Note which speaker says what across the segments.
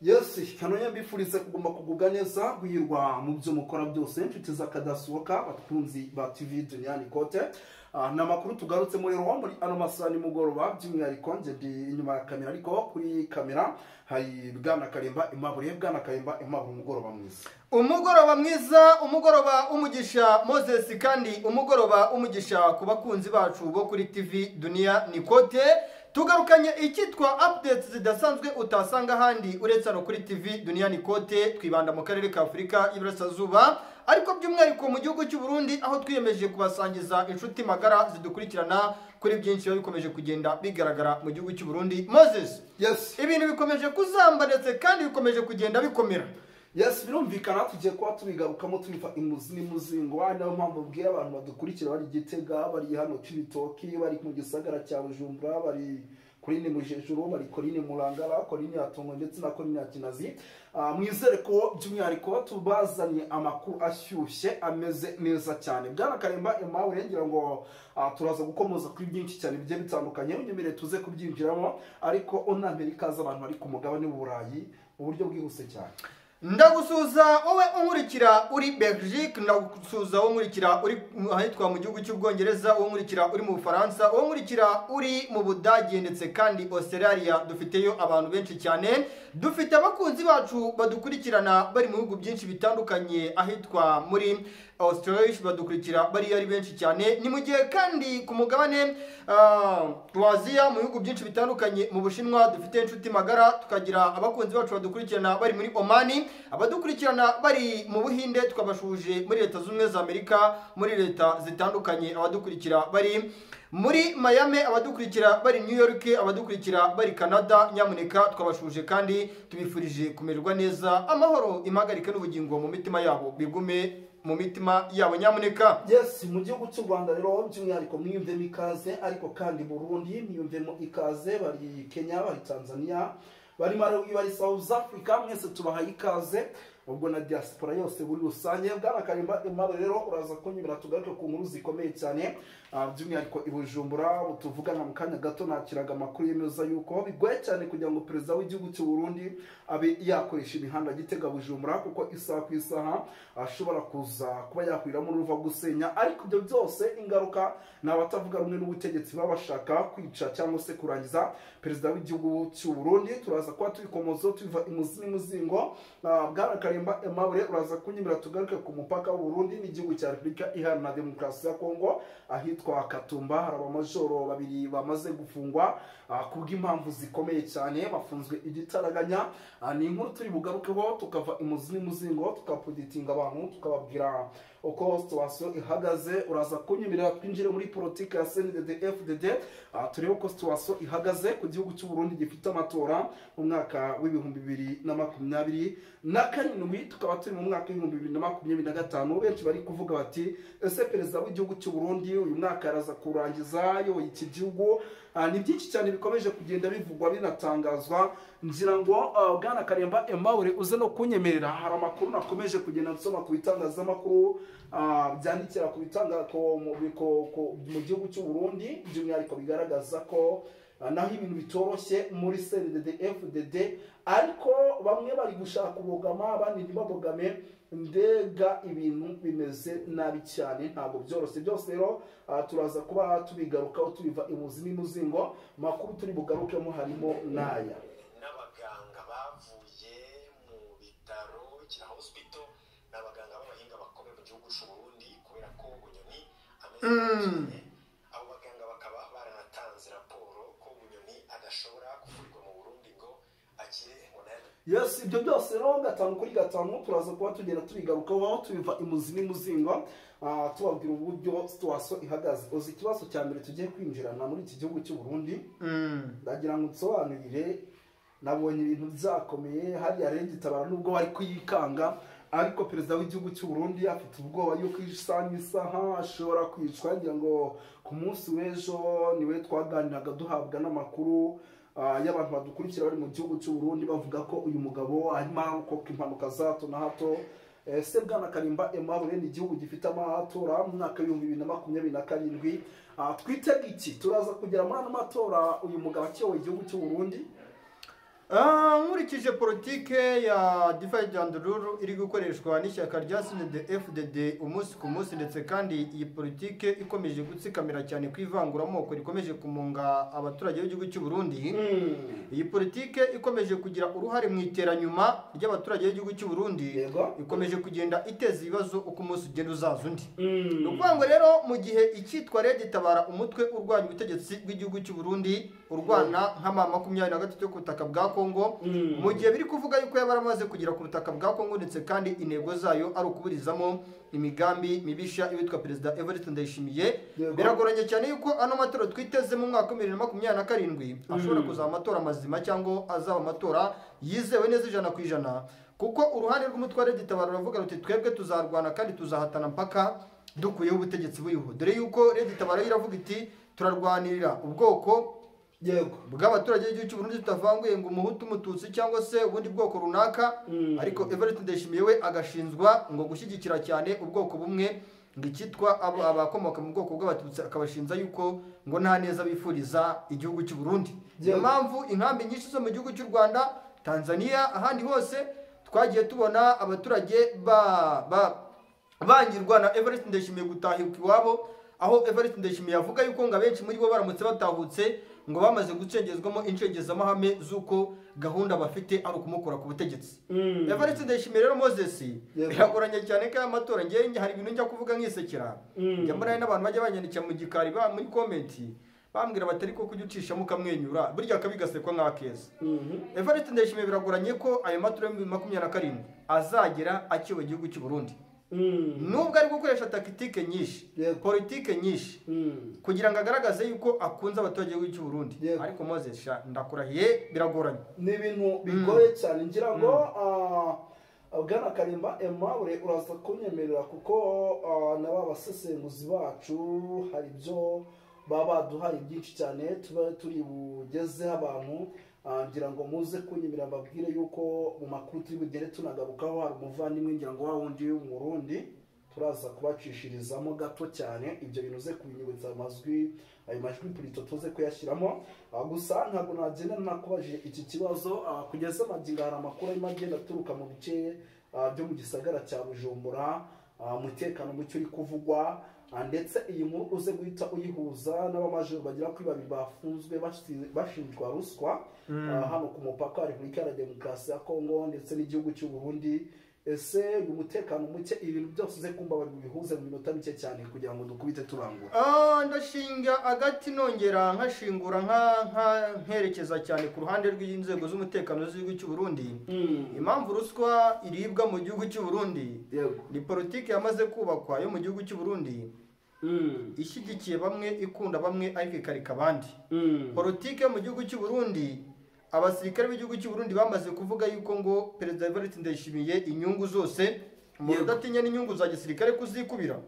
Speaker 1: Yes, kanoye mbifurize kuguma kugubwa neza guhirwa mu byo mukora byose inshuti zakadasohoka bakunzi ba TV Duniani Kote. Na makuru tugarutse muri roho muri ano masaha ni mugoroba by'umwihariko nje ndi inyuma ya kamera ariko kuri kamera hari Bwana Karimba Imabure. Bwana Karimba Imabure, umugoroba mwiza.
Speaker 2: Umugoroba mwiza, umugoroba umugisha Moses, kandi umugoroba umugisha ku bakunzi bacu bo kuri TV Dunia Nikote. Tugarukanye icyitwa updates zidasanzwe utasanga ahandi uretse no kuri TV Dunia Nikote. Twibanda mu karere ka Afurika y'Iburasirazuba, ariko by'umwihariko mu gihugu cy'u Burundi, aho twiyemeje kubasangiza inshuti magara zidukurikirana kuri byinshi biba bikomeje kugenda bigaragara mu gihugu cy'u Burundi. Moses,
Speaker 1: yes,
Speaker 2: ibintu bikomeje kuzamba ndetse kandi bikomeje kugenda bikomera.
Speaker 1: Yes, birumvikana tugiye kuba tubigarukamo tubiva imuzi n'imuzingo. Ari nayo mpamvu bwira abantu badukurikira bari Gitega, bari hano Cibitoki, bari mu gisagara cya Bujumbura, bari kuri ni Mujejuru, bari kuri ni Murangara, kuri ni Atongo ndetse na kuri ni Kinazi. Mwizere ko by'umwihariko tubazanye amakuru ashyushye ameze neza cyane. Bwana Karimba Aimable, ngira ngo turaza gukomoza kuri byinshi cyane bigiye bitandukanye, unyemerere tuze kubyinjiramo, ariko unambere ikaze abantu bari ku mugabane w'Uburayi mu buryo bwihuse cyane.
Speaker 2: Ndagusuza wowe unkurikira uri Belgique, ndagusuza wowe unkurikira uri ahitwa mu gihugu cy'Ubwongereza, wowe unkurikira uri mu Bufaransa, wowe unkurikira uri mu Budage ndetse kandi Australia. Dufiteyo abantu benshi cyane, dufite abakunzi bacu badukurikirana bari mu bihugu byinshi bitandukanye, ahitwa muri Australia badukurikira bari ari benshi cyane. Ni mu gihe kandi ku mugabane wa Aziya mu bihugu byinshi bitandukanye, mu Bushinwa dufite inshuti magara, tukagira abakunzi bacu badukurikirana bari muri Omani, abadukurikirana bari mu Buhinde, tukabashuje muri Leta Zunze za Amerika, muri leta zitandukanye, abadukurikira bari muri Miami, abadukurikira bari New York, abadukurikira bari Canada. Nyamuneka twabashuje kandi tubifurije kumererwa neza, amahoro, impagarike n'ubugingo mu mitima yabo bigume mu mitima yabo nyamuneka.
Speaker 1: Yes, mu gihugu cy'u Rwanda rero by'umwihariko mwiyumvemo ikaze, ariko kandi Burundi mwiyumvemo ikaze, bari Kenya, bari Tanzania, bari Malawi, bari South Africa, mwese tubahaye ikaze, ubwo na diaspora yose muri rusange. Bwana Karimba Aimable rero uraza kunyumira tugaruke ku nkuru zikomeye cyane, by'umwihariko i Bujumbura tuvugana mu kanya gato nakiraga amakuru yemeza yuko bigoye cyane kugira ngo perezida w'igihugu cy'u Burundi abe yakoresha imihanda Gitega Bujumbura, kuko isaha ku isaha ashobora kuza kuba yakwiramo uruva gusenya. Ariko ibyo byose ingaruka ni abatavuga rumwe n'ubutegetsi baba bashaka kwica cyangwa se kurangiza perezida w'igihugu cy'u Burundi. Turaza kuba tubikomozo tubiva imuzi n'imuzingo. Bwana Karimba Aimable uraza kunyimira tugaruke ku mupaka w'u Burundi n'igihugu cya Repubulika Iharanira Demokarasi ya Kongo, ahitwa Katumba hari abamajoro babiri bamaze gufungwa kubw'impamvu zikomeye cyane, bafunzwe igitaraganya. Ni inkuru turi bugarukeho tukava imuzi n'imuzingo, tukapuditinga abantu tukababwira uko situation ihagaze. Uraza kunyemerera twinjire muri politike ya CNDD-FDD, turebe uko situation ihagaze ku gihugu cy'u Burundi gifite amatora mu mwaka w'ibihumbi 2027, tukaba turi mu mwaka w'ibihumbi 2025. Benshi bari kuvuga bati ese perezida w'igihugu cy'u Burundi uyu mwaka araza kurangiza ayoboye iki gihugu? Ni byinshi cyane bikomeje kugenda bivugwa binatangazwa. Ngira ngo Bwana Karimba Aimable uze no kunyemerera, hari amakuru nakomeje kugenda nsoma ku bitangazamakuru byandikira ku mu gihugu cy'u Burundi, by'umwihariko bigaragaza ko naho ibintu bitoroshye muri CNDD-FDD, ariko bamwe bari gushaka kubogama abandi ntibabogame. Ndega ibintu bimeze nabi cyane, ntabwo byoroshye byose. Rero turaza kuba tubigarukaho tubiva imuzi n'imuzingo. Makuru turi bugarukemo harimo n'aya
Speaker 3: n'abaganga bavuye mu bitaro cya hospital, n'abaganga b'abahinga bakomeye mu gihugu cy'u Burundi, kubera ko Bunyoni ameze cyane. Abo baganga bakaba baranatanze raporo ko Bunyoni adashobora kuvurirwa mu Burundi ngo akire.
Speaker 1: Yes, ibyo byose rero 5 kuri 5 turaza kuba tugenda tubigarukaho tubiva imuzi n'imuzingo, tubabwira uburyo situation ihagaze. Uzi ikibazo cya mbere tugiye kwinjirana muri iki gihugu cy'u Burundi, ndagira ngo nsobanurire. Nabonye ibintu byakomeye hariya Rengitabara nubwo bari kuyikanga, ariko perezida w'igihugu cy'u Burundi afite ubwoba yuko isaha n'isaha ashobora kwicwa. Ngira ngo ku munsi w'ejo niwe twaganiraga duhabwa n'amakuru y'abantu badukurikira bari mu gihugu cy'u Burundi, bavuga ko uyu mugabo arimo arokoka impanuka za hato na hato. Se Bwana Karimba Aimable, ni igihugu gifite amatora mu mwaka w'ibihumbi 2027, twitega iki? Turaza kugera muri ano matora uyu mugabo akiyoboye igihugu cy'u Burundi?
Speaker 2: Nkurikije politike ya divide and rule iri gukoreshwa n'ishyaka rya CNDD-FDD umunsi ku munsi, ndetse kandi iyi politike ikomeje gutsikamira cyane ku ivanguramoko rikomeje kumunga abaturage b'igihugu cy'u Burundi, iyi politike ikomeje kugira uruhare mu iteranyuma ry'abaturage b'igihugu cy'u Burundi, ikomeje kugenda iteza ibibazo uko umunsi ugenda uzaza undi. Ni ukuvuga ngo rero mu gihe icyitwa Red Tabara, umutwe urwanya ubutegetsi bw'igihugu cy'u Burundi, urwana nka M23 yo ku butaka bwa Kongo, mu gihe biri kuvuga yuko yaba yaramaze kugera ku butaka bwa Kongo, ndetse kandi intego zayo ari ukuburizamo imigambi mibisha iwitwa Perezida Evariste Ndayishimiye, biragoranye cyane yuko ano matora twiteze mu mwaka wa 2027 ashobora kuzaba amatora mazima cyangwa azaba amatora yizewe neza 100%, kuko uruhande rw'umutwe wa Red Tabara ruravuga ruti twebwe tuzarwana kandi tuzahatana mpaka dukuyeho ubutegetsi buriho, dore yuko Red Tabara yo iravuga iti turarwanirira ubwoko bw'abaturage b'igihugu cy'u Burundi tutavanguye ngo umuhutu, umututsi cyangwa se ubundi bwoko runaka, ariko Evariste Ndayishimiye we agashinzwa ngo gushyigikira cyane ubwoko bumwe, ngo icyitwa abakomoka mu bwoko bw'abatutsi akabashinza yuko ngo nta neza bifuriza igihugu cy'u Burundi. Niyo mpamvu inkambi nyinshi zo mu gihugu cy'u Rwanda, Tanzania, ahandi hose twagiye tubona abaturage bangirwa na Evariste Ndayishimiye gutahuka iwabo, aho Evariste Ndayishimiye avuga yuko ngo abenshi muri bo baramutse batahutse ngo bamaze gucengezwamo incengezamahame z'uko gahunda bafite ari ukumukura ku butegetsi. Evariste Ndayishimiye rero Moses, biragoranye cyane ko aya matora, ngewe hari ibintu njya kuvuga nkisekera, njya mbona n'abantu bajya banyandikira mu gikari muri komenti bambwira batari ko kujya ucishamo ukamwenyura, burya akabigasekwa nk'akeza. Evariste Ndayishimiye biragoranye ko ayo matora ya 2027 azagera akiyoboye igihugu cy'u Burundi, nubwo ari gukoresha takitike nyinshi, politike nyinshi kugira ngo agaragaze yuko akunze abaturage b'igihugu cy'u Burundi, ariko Moses ndakurahiye biragoranye,
Speaker 1: ni ibintu bigoye cyane. Ngira ngo Bwana Karimba Aimable uraza kunyemerera kuko naba basesenguzi bacu hari ibyo baba baduhaye byinshi cyane tuba turi bugezeho abantu, ngira ngo muze kunyemerera mbabwire yuko mu makuru turi bugere tunagarukaho hari umuvandimwe ngira ngo wa wundi w'umurundi turaza kubacishirizamo gato cyane, ibyo bintu uze kubinyibutsa amajwi, ayo majwi purito tuze kuyashyiramo. Gusa ntabwo nagenda nakubajije iki kibazo, kugeza magingo hari amakuru arimo agenda aturuka mu bice byo mu gisagara cya Bujumbura, umutekano muke uri kuvugwa, ndetse iyi nkuru uze guhita uyihuza n'abamajoro bagera kuri babiri bafunzwe bashinjwa ruswa hano ku mupaka wa Repubulika ya Demokarasi ya Kongo ndetse n'igihugu cy'u Burundi. Ese umutekano muke, ibintu byose uze kumva bari bihuze mu minota mike cyane kugira ngo dukubite turangura.
Speaker 2: Ndashinga agati nongera nkashingura nkerekeza cyane ku ruhande rw'inzego z'umutekano z'igihugu cy'u Burundi. Impamvu ruswa iribwa mu gihugu cy'u Burundi ni politike yamaze kubakwa yo mu gihugu cy'u Burundi, ishyigikiye bamwe, ikunda bamwe ariko ikareka abandi. Politike mu gihugu cy'u Burundi, abasirikare b'igihugu cy'u Burundi bamaze kuvuga yuko ngo Perezida Evariste Ndayishimiye inyungu zose umuntu udatinya n'inyungu za gisirikare kuzikubira.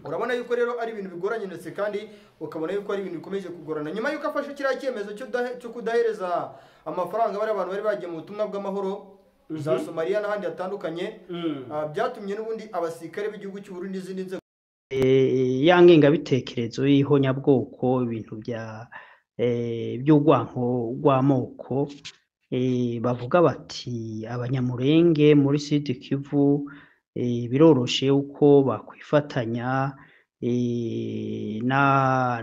Speaker 2: Urabona yuko rero ari ibintu bigoranye, ndetse kandi ukabona yuko ari ibintu bikomeje kugorana nyuma yuko afashe kiriya cyemezo cyo kudahereza amafaranga bari abantu bari bagiye mu butumwa bw'amahoro za Somalia n'ahandi hatandukanye, byatumye n'ubundi abasirikare b'igihugu cy'u Burundi n'izindi nzego
Speaker 4: ya ngengabitekerezo y'ihonyabwoko, ibintu bya by'urwanko rw'amoko, bavuga bati abanyamurenge muri Sud Kivu biroroshe uko bakwifatanya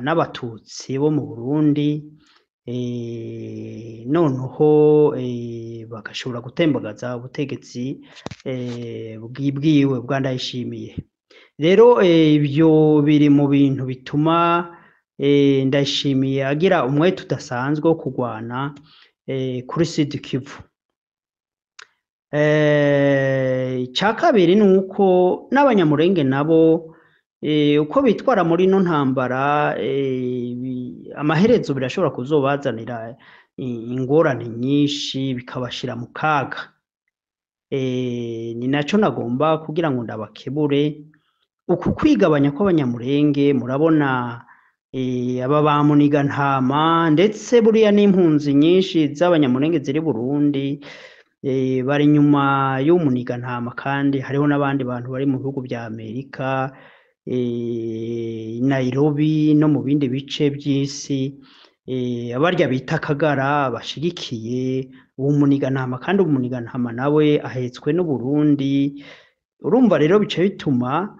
Speaker 4: n'abatutsi bo mu Burundi, noneho bagashobora gutembagaza ubutegetsi bwiwe bwa Ndayishimiye. Rero ibyo biri mu bintu bituma Ndayishimiye agira umwete udasanzwe wo kurwana kuri Sud Kivu. Icya kabiri ni uko n'abanyamurenge nabo uko bitwara muri ino ntambara, amaherezo birashobora kuzobazanira ingorane nyinshi bikabashira mu kaga. Ni naco nagomba kugira ngo ndabakebure uku kwigabanya kw'abanyamurenge. Murabona aba ba Munigantama ndetse buriya n'impunzi nyinshi z'abanyamurenge ziri Burundi bari nyuma y'umunigantama, kandi hariho n'abandi bantu bari mu bihugu bya Amerika, Nairobi no mu bindi bice by'isi, abarya bita Kagara bashigikiye Uwo Muniganama, kandi Umuniganama nawe ahetswe n'Uburundi. Urumva rero bice bituma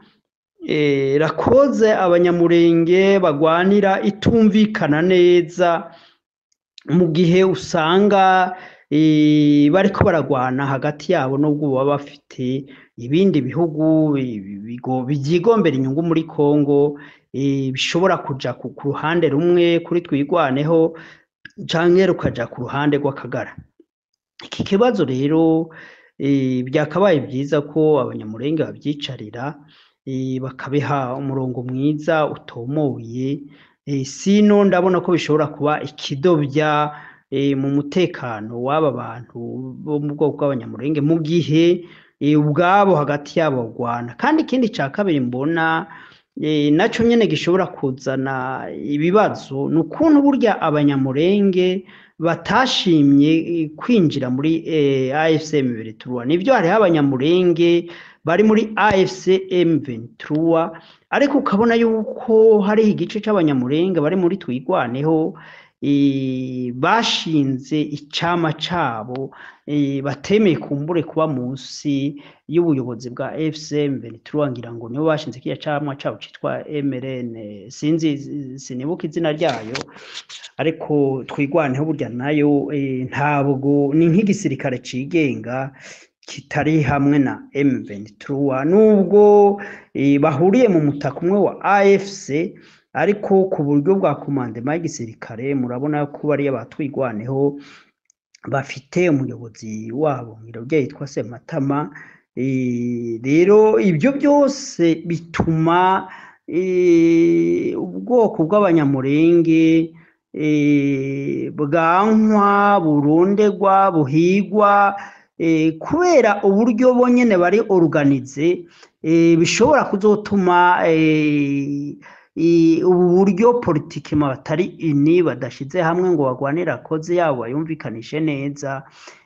Speaker 4: rakoze Abanyamurenge bagwanira itumvikana neza, mu gihe usanga bariko baragwana hagati yabo, nubwo baba bafite ibindi bihugu byigombera inyungu muri Kongo, bishobora kuja ku ruhande rumwe kuri Twigwaneho canke rukaja ku ruhande rw'Akagara. Iki kibazo rero byakabaye byiza ko Abanyamurenge babyicarira, bakabiha umurongo mwiza utomoye. Sino ndabona ko bishobora kuba ikidobya mu mutekano w'aba bantu bo mu bwoko bw'Abanyamurenge, mu gihe ubwabo hagati yabo bagwana. Kandi ikindi ca kabiri mbona naco nyene gishobora kuzana ibibazo, ni ukuntu burya Abanyamurenge batashimye kwinjira muri AFC M23. Nivyo, hariho Abanyamurenge bari muri AFC M23, ariko ukabona yuko hariho igice c'Abanyamurenge bari muri Twigwaneho, bashinze icama cabo, batemeye kumbure kuba munsi y'ubuyobozi bwa AFC M23. Ngira ngo nibo bashinze kiriya camwa cabo citwa MRN, sinzi, sinibuka izina ryayo. Ariko Twigwaneho burya nayo ntabwo ni nk'igisirikare cigenga kitari hamwe na M23, nubwo bahuriye mu mutaka umwe wa AFC, ariko ku buryo bwa commandement y'igisirikare murabona ko bariya batwigwaneho bafite umuyobozi wabo ngirobye yitwa Sematama. Rero ibyo byose bituma ubwoko bw'Abanyamurenge bwankwa, burundegwa, buhigwa, kubera uburyo bonyene bari organisé, bishobora kuzotuma ubu buryo politiquement batari unis, badashize hamwe ngo bagwanire cause yabo, bayumvikanishe neza,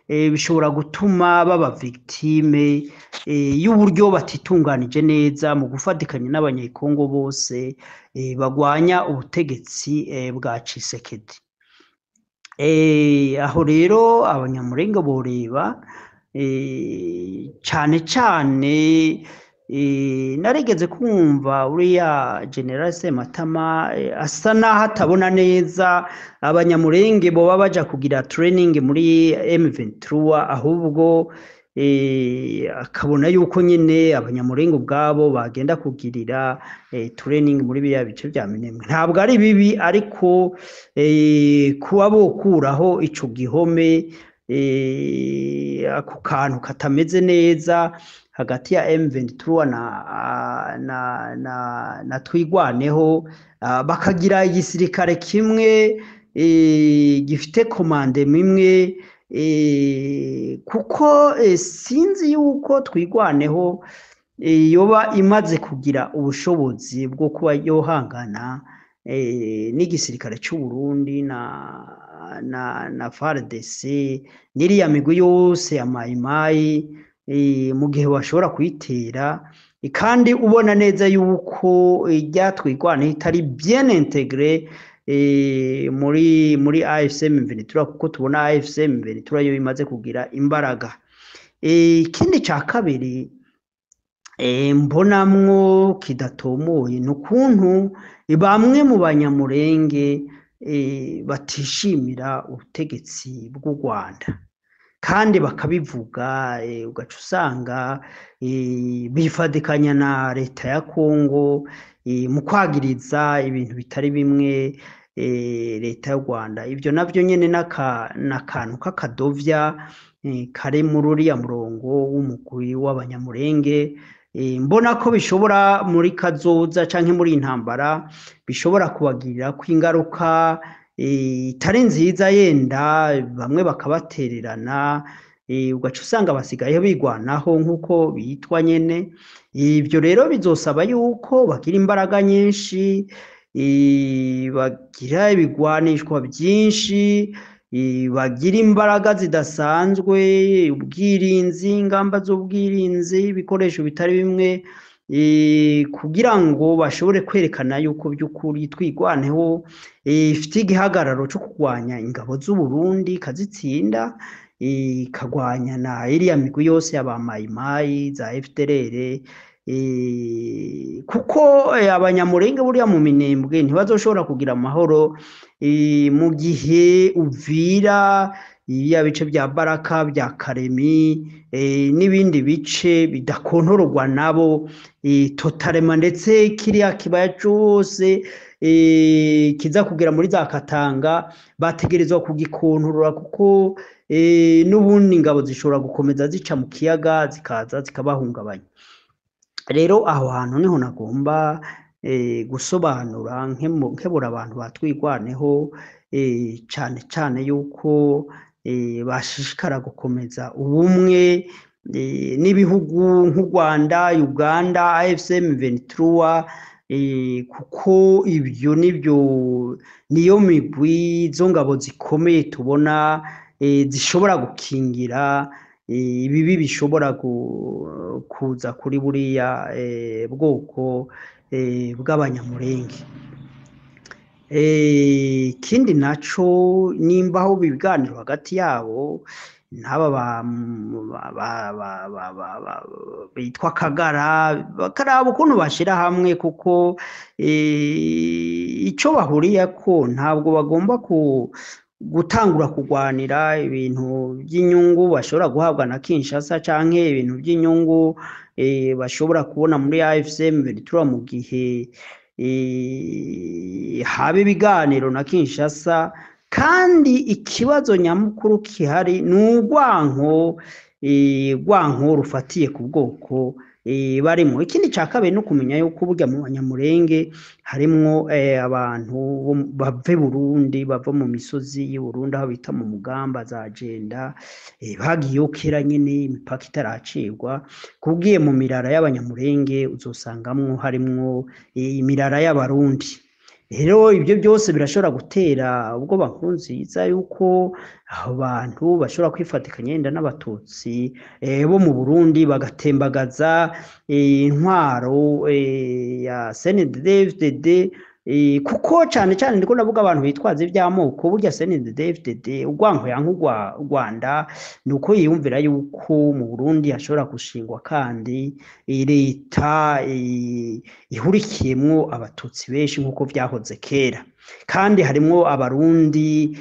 Speaker 4: bishobora gutuma baba victime y'uburyo batitunganije neza mu gufatikanya n'Abanyekongo bose bagwanya ubutegetsi bwa Tshisekedi. Aho rero Abanyamurenge boreba cane cane. Narigeze kumva uriya General Sematama asa naho atabona neza Abanyamurenge boba baja kugira training muri M23, ahubwo akabona yuko nyine Abanyamurenge ubwabo bagenda kugirira training muri biriya bice vya Minembwe. Ntabwo ari bibi, ariko kuba bokuraho ico gihome, ako kantu katameze neza hagati ya M23 na Twigwaneho, bakagira igisirikare kimwe gifite commandement imwe, kuko sinzi yuko Twigwaneho yoba imaze kugira ubushobozi bwo kuba yohangana n'igisirikare c'u Burundi na FARDC n'iriya migwi yose ya Mayimayi, mu gihe bashobora kuyitera, kandi ubona neza yuko irya Twigwaneho itari bien intégré muri AFC M23, kuko tubona AFC M23 yo imaze kugira imbaraga. Ikindi ca kabiri mbonamwo kidatomoye ni ukuntu bamwe mu Banyamurenge batishimira ubutegetsi bw'u Rwanda kandi bakabivuga, ugaca usanga bifadikanya na leta ya Kongo mu kwagiriza ibintu bitari bimwe leta y'u Rwanda. Ibyo navyo nyene n'akantu k'akadovya kari muri uriya murongo w'umugwi w'Abanyamurenge. Mbona ko bishobora muri kazoza canke muri iyi ntambara bishobora kubagirira ko ingaruka itari nziza, yenda bamwe bakabatererana, ugaca usanga basigaye bigwanaho nk'uko bitwa nyene. Ibyo rero bizosaba yuko bagira imbaraga nyinshi, bagira ibigwanishwa byinshi, bagira imbaraga zidasanzwe, ubwirinzi, ingamba z'ubwirinzi, ibikoresho bitari bimwe, kugira ngo bashobore kwerekana yuko by'ukuri Twigwaneho ifite igihagararo cyo kurwanya ingabo z'u Burundi ikazitsinda. ikagwanya na iriya migwi yose y'abamayimayi za FDLR, kuko Abanyamulenge buriya mu Minembwe ntibazoshobora kugira amahoro mu gihe Uvira, ya bice bya Baraka, bya Karemi, n'ibindi bice bidakontororwa nabo totalement, ndetse kiriya kibaya cose kiza kugera muri za Katanga bategerezwa kugikontorora, kuko n'ubundi ingabo zishobora gukomeza zica mu kiyaga zikaza zikabahungabanya. Rero aho hantu niho nagomba gusobanura nkebura abantu batwigwaneho, cane cane yuko bashishikara gukomeza ubumwe n'ibihugu nk'u Rwanda, Uganda, AFC M23, kuko ibyo nibyo niyo migwi zo ngabo zikomeye tubona zishobora gukingira ibibi bishobora kuza kuri buriya bwoko bw'Abanyamulenge. Ikindi naco, nimba aho ibiganiro hagati yabo n'aba bitwa Kagara, bakaraba ukuntu bashira hamwe, kuko ico bahuriyeko ntabwo bagomba gutangura kugwanira ibintu by'inyungu bashobora guhabwa na Kinshasa canke ibintu by'inyungu bashobora kubona muri AFC M23 mu gihe haba ibiganiro na Kinshasa. Kandi ikibazo nyamukuru kihari ni urwanko, rwanko rufatiye ku bwoko barimo. Ikindi ca kabiri no kumenya yuko burya mu Banyamulenge harimwo abantu bave Burundi, bava mu misozi y'u Burundi aho bita mu Mugamba za Jenda, bagiyeyo kera nyene imipaka itaracibwa. Kubwiye mu mirara y'Abanyamulenge uzosangamwo harimwo imirara y'Abarundi. Rero ibyo byose birashobora gutera ubwoba Nkurunziza yuko abo bantu bashobora kwifatikanya yenda n'Abatutsi bo mu Burundi bagatembagaza intwaro ya CNDD-FDD, kuko cane cane ndiko ndavuga abantu bitwaza ivy'amoko. Burya CNDD-FDD urwanko yanka Rwanda nuko yiyumvira yuko mu Burundi hashobora gushingwa kandi leta ihurikiyemwo Abatutsi benshi nkuko vyahoze kera, kandi harimwo Abarundi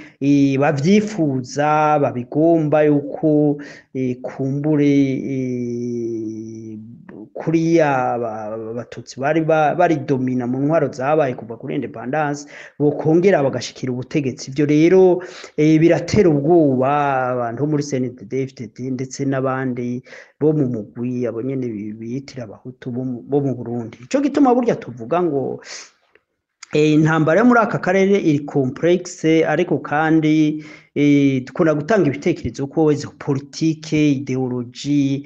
Speaker 4: bavyifuza, babigomba yuko kumbure kuriya Abatutsi bari baridomina mu ntwaro zabaye kuva kuri independence bokongera bagashikira ubutegetsi. Ivyo rero biratera ubwoba abantu bo muri CNDD-FDD ndetse n'abandi bo mu mugwi abo nyene biyitira Abahutu bo mu Burundi. Ico gituma burya tuvuga ngo intambara yo muri aka karere iri complexe, ariko kandi dukunda gutanga ibitekerezo ko izo politike, ideologie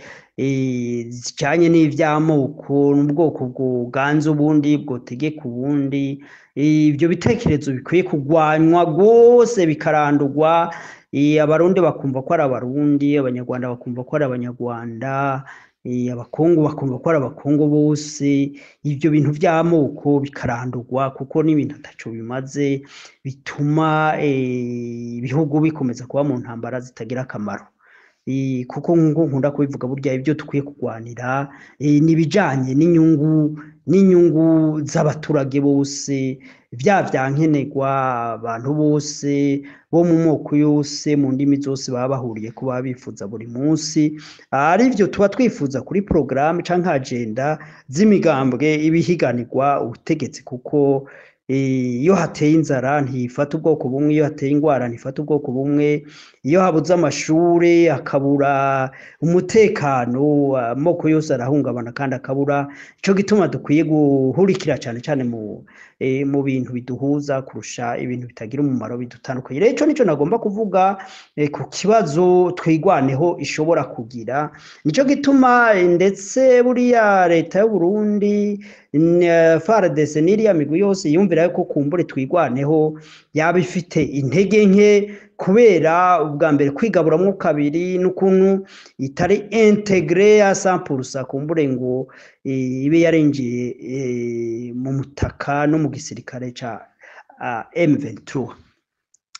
Speaker 4: zijanye n'ivy'amoko n'ubwoko bwoganza ubundi bwotegeka ubundi, ivyo bitekerezo bikwiye kugwanywa rwose bikarandurwa. Abarundi bakumva ko ari Abarundi, Abanyarwanda bakumva ko ari Abanyarwanda, Abakongo bakumva ko ari Abakongo bose. Ivyo bintu vy'amoko bikarandurwa kuko n'ibintu ataco bimaze, bituma ibihugu bikomeza kuba mu ntambara zitagira akamaro. Kuko nkuko nkunda kubivuga, burya ibyo dukwiye kugwanira ni ibijanye n'inyungu z'abaturage bose, vya vyankenerwa abantu bose bo mu moko yose, mu ndimi zose baba bahuriye ko baba bifuza buri munsi. Arivyo tuba twifuza kuri programme canke agenda z'imigambwe ibihiganirwa ubutegetsi, kuko iyo hateye inzara ntifata ubwoko bumwe, iyo hateye ingwara ntifata ubwoko bumwe, iyo habuze amashure hakabura umutekano amoko yose arahungabana kandi akabura. Ico gituma dukwiye guhurikira cane cane mu bintu biduhuza kurusha ibintu bitagira umumaro bidutandukanye. Rero ico nico nagomba kuvuga ku kibazo twigwaneho ishobora kugira. Nico gituma ndetse buriya leta y'u Burundi, FARDC n'iriya migwi yose yumvira yuko kumbure twigwaneho yaba ifite intege nke, kubera ubwa mbere kwigaburamwo kabiri n'ukuntu itari intégrée à 100% kumbure ngo ibe yarinjiye mu mutaka no mu gisirikare ca M23.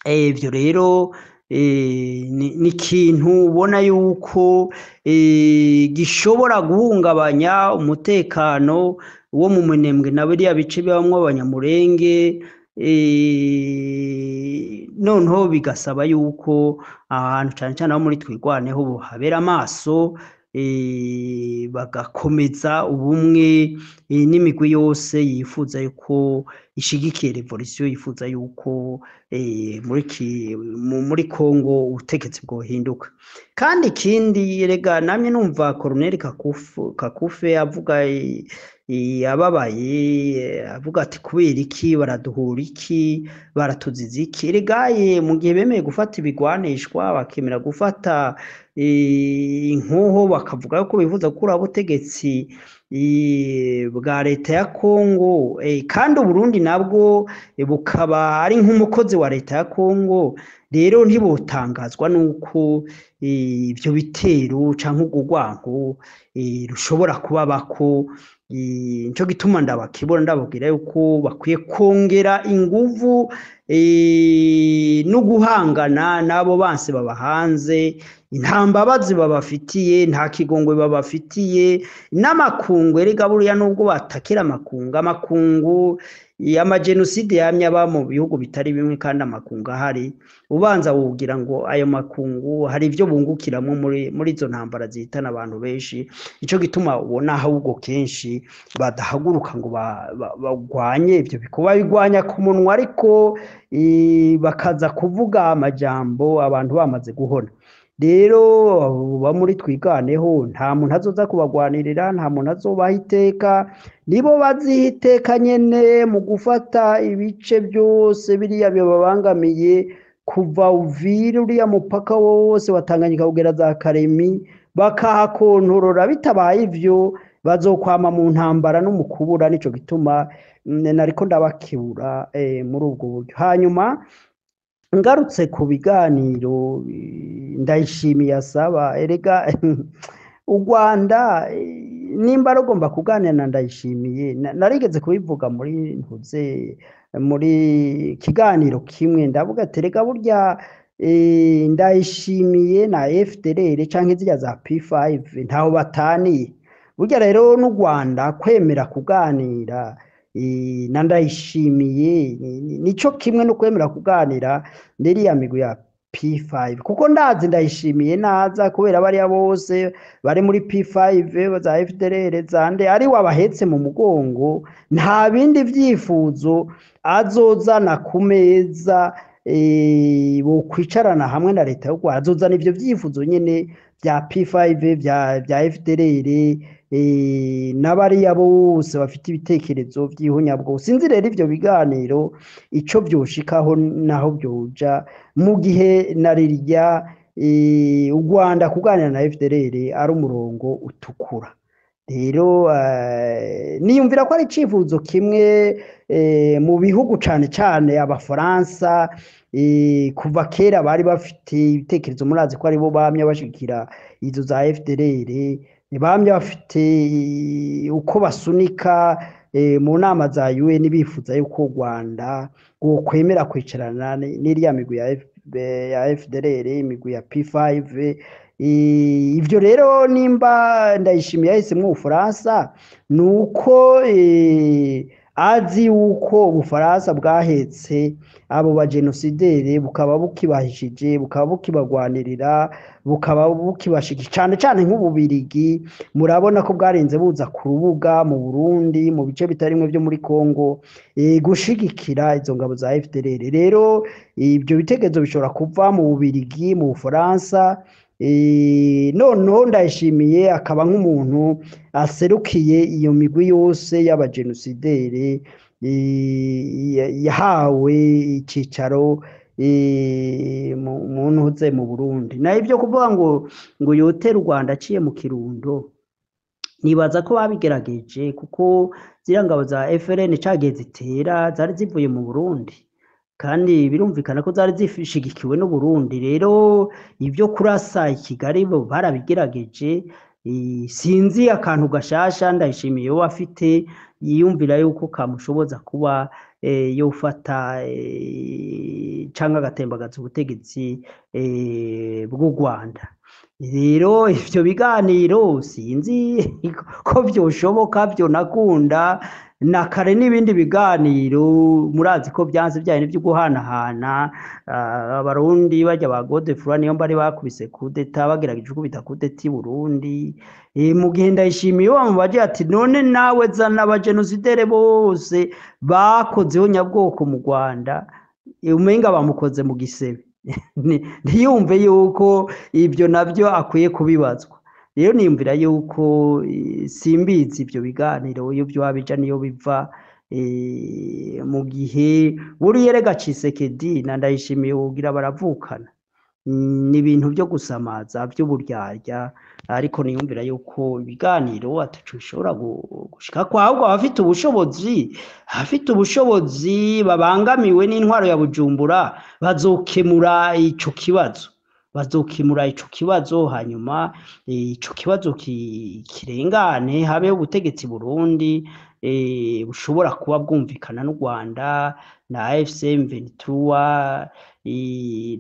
Speaker 4: Ivyo rero Ni ikintu ubona yuko gishobora guhungabanya umutekano wo mu Minembwe na biriya bice bibamwo Abanyamurenge. Noneho bigasaba yuko ahantu cane cane aho muri Twirwaneho habera amaso, bagakomeza ubumwe n'imigwi yose yifuza yuko ishigikiye revolution, yifuza yuko muri Congo ubutegetsi bwohinduka. Kandi ikindi, rega namye numva Colonel Kakufe avuga ababaye, avuga ati kubera iki baraduhura, iki baratuziza iki? Erega mu gihe bemeye gufata ibigwanishwa, bakemera gufata inkoho, bakavuga ko bifuza gukuraho ubutegetsi bwa leta ya Congo, kandi Uburundi nabwo bukaba ari nk'umukozi wa leta ya Congo, rero ntibotangazwa nuko ivyo bitero canke urwo rwanko rushobora kubabako. Nico gituma ndabakibona, ndababwira yuko bakwiye kongera inguvu no guhangana n'abo banse baba hanze. Nta mbabazi babafitiye, nta kigongwe babafitiye n'amakungu. Erega buriya nubwo batakira amakungu, amakungu amajenoside yamye aba mu bihugu bitari bimwe, kandi amakungu ahari, ubanza wogira ngo ayo makungu hari ivyo bungukiramwo muri izo ntambara zihitana abantu benshi. Ico gituma ubona ahubwo kenshi badahaguruka ngo bagwanye ivyo bikorwa, babigwanya ku munwa, ariko bakaza kuvuga amajambo abantu bamaze guhona. Rero ba muri Twiganeho nta muntu azoza kubagwanirira, nta muntu azobaha iteka, nibo baziha iteka nyene mu gufata ibice byose biriya bibabangamiye, kuva Uvira uriya mupaka wose wa Tanganyika kugera za Karemi, bakahakontorora. Bitabaye ivyo bazokwama mu ntambara no mu kubura. Nico gituma nariko ndabakebura muri ubwo buryo. Hanyuma ngarutse ku biganiro Ndayishimiye asaba, erega u Rwanda nimba rugomba kuganira na Ndayishimiye, narigeze kubivuga muri ntuze muri kiganiro kimwe, ndavuga ati erega burya Ndayishimiye na FDLR canke zirya za P5 ntaho bataniye. Burya rero n'u Rwanda kwemera kuganira na Ndayishimiye nico kimwe no kwemera kuganira n'iriya migwi ya P5, kuko ndazi Ndayishimiye naza kubera bariya bose bari muri P5 za FDLR zande ari wabahetse mu mugongo, nta bindi vyifuzo azozana ku meza bokwicarana hamwe na leta y'u Rwanda. Azozana ivyo vyifuzo nyene vya P5 vya FDLR n'abariya bose bafite ibitekerezo vy'ihunyabwoko. Sinzi rero ivyo biganiro ico vyoshikaho naho vyoja, mu gihe na rirya u Rwanda kuganira na FDLR ari umurongo utukura. Rero niyumvira ko ari icifuzo kimwe mu bihugu cane cane Abafaransa kuva kera bari bafite ibitekerezo, murazi ko aribo bamye bashigikira izo za FDLR, bamye bafite uko basunika mu nama za UN bifuza yuko u Rwanda rwokwemera kwicarana n'iriya migwi ya FDLR, imigwi ya P5. Ivyo rero nimba Ndayishimiye yahisemwo Ubufaransa, nuko azi yuko Ubufaransa bwahetse abo bagenosidere, bukaba bukibahishije, bukaba bukibagwanirira, bukaba bukibashigikira, cane cane nk'Ububirigi. Murabona ko bwarinze buza ku rubuga mu Burundi, mu bice bitarimwe vyo muri Congo, gushigikira izo ngabo za FDLR. Rero ivyo bitekerezo bishobora kuva mu Bubirigi, mu Bufaransa. Noneho Ndayishimiye akaba nk'umuntu aserukiye iyo migwi yose y'abagenosidere yahawe icicaro mu ntuze mu Burundi. Naho ivyo kuvuga ngo yotere u Rwanda aciye mu Kirundo, nibaza ko babigerageje, kuko ziriya ngabo za FLN cagiye zitera zari zivuye mu Burundi, kandi birumvikana ko zari zishigikiwe n'Uburundi. Rero ivyo kurasa i Kigali bo barabigerageje. Sinzi akantu gashasha Ndayishimiye yoba afite yiyumvira yuko kamushoboza kuba yofata canke agatembagaza ubutegetsi bw'u Rwanda. Rero ivyo biganiro sinzi ko vyoshoboka, vyonakunda na kare n'ibindi biganiro murazi ko vyanse vyaye n'ivyo guhanahana. Abarundi barya ba Godefroid niyo bari bakubise kudeta, bagerageje gukubita kudeta i Burundi. Mu gihe Ndayishimiye bamubaje ati none nawe zana abajenosidere bose bakozeho nyabwoko mu Rwanda, umenga bamukoze mu gisebe. Ntiyumve yuko ibyo nabyo akwiye kubibazwa. Rero niyumvira yuko simbizi ibyo biganiro iyo vyoba bija niyo biva, mu gihe buriya erega Tshisekedi na Ndayishimiye wogira baravukana. Ni ibintu vyo gusamaza vy'uburyarya, ariko niyumvira yuko ibiganiro ataco bishobora gushikako, ahubwo abafite ubushobozi babangamiwe n'intwaro ya Bujumbura bazokemura ico kibazo, hanyuma ico kibazo kirengane, habeho ubutegetsi Burundi bushobora kuba bwumvikana n'u Rwanda na AFC M23,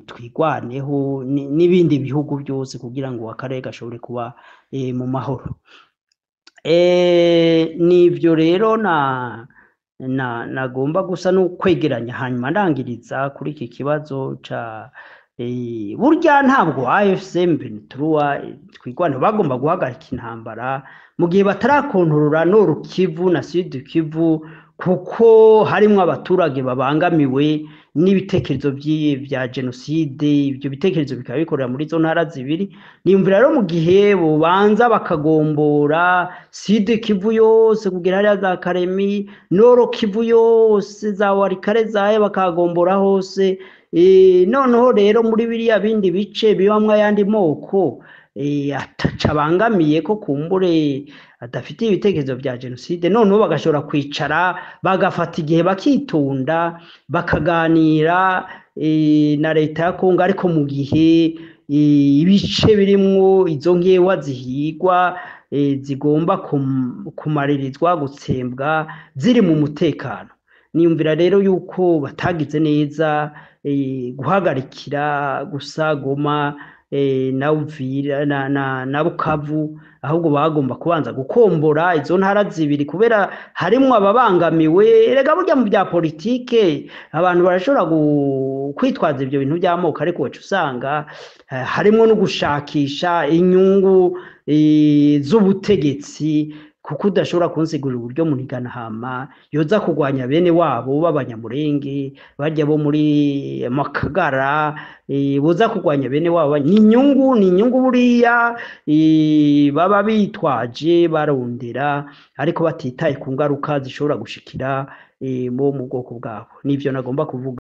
Speaker 4: twigwaneho n'ibindi bihugu byose kugira ngo akarere gashobore kuba mu mahoro. Nivyo rero na nagomba gusa no kwegeranya, hanyuma ndangiriza kuri iki kibazo ca burya ntabwo AFC M23 twigwaneho bagomba guhagarika intambara mu gihe batarakontorora Nord Kivu na Sud Kivu, kuko harimwo abaturage babangamiwe n'ibitekerezo vya jenoside. Ibyo bitekerezo bikaba bikorera muri zo ntara zibiri. Niyumvira rero mu gihe bobanza bakagombora Sud Kivu yose kugera hariya za Karemi, Nord Kivu yose za Warikare zaye bakagombora hose. Noneho rero muri biriya bindi bice bibamwo ayandi moko ataca abangamiye ko kumbure adafite ibitekerezo vya jenoside, noneho bagashobora kwicara bagafata igihe bakitunda bakaganira na leta ya Kongo, ariko mu gihe ibice birimwo izo nkewa zihigwa zigomba kumaririzwa gutsembwa ziri mu mutekano. Niyumvira rero yuko batagize neza guhagarikira gusa Goma na Uvira na Bukavu, ahubwo bagomba kubanza gukombora izo ntara zibiri kubera harimwo ababangamiwe. Erega burya mu bya politike abantu barashobora kwitwaza ibyo bintu by'amoko, ariko wacu usanga harimwo no gushakisha inyungu z'ubutegetsi, kuko udashobora kunsigurira uburyo Muniganahama yoza kurwanya bene wabo b'abanyamurenge barya bo muri Makagara, boza kurwanya bene wabo. Ni inyungu buriya baba bitwaje barondera, ariko batitaye ku ngaruka zishobora gushikira bo mu bwoko bwabo. Nivyo nagomba kuvuga.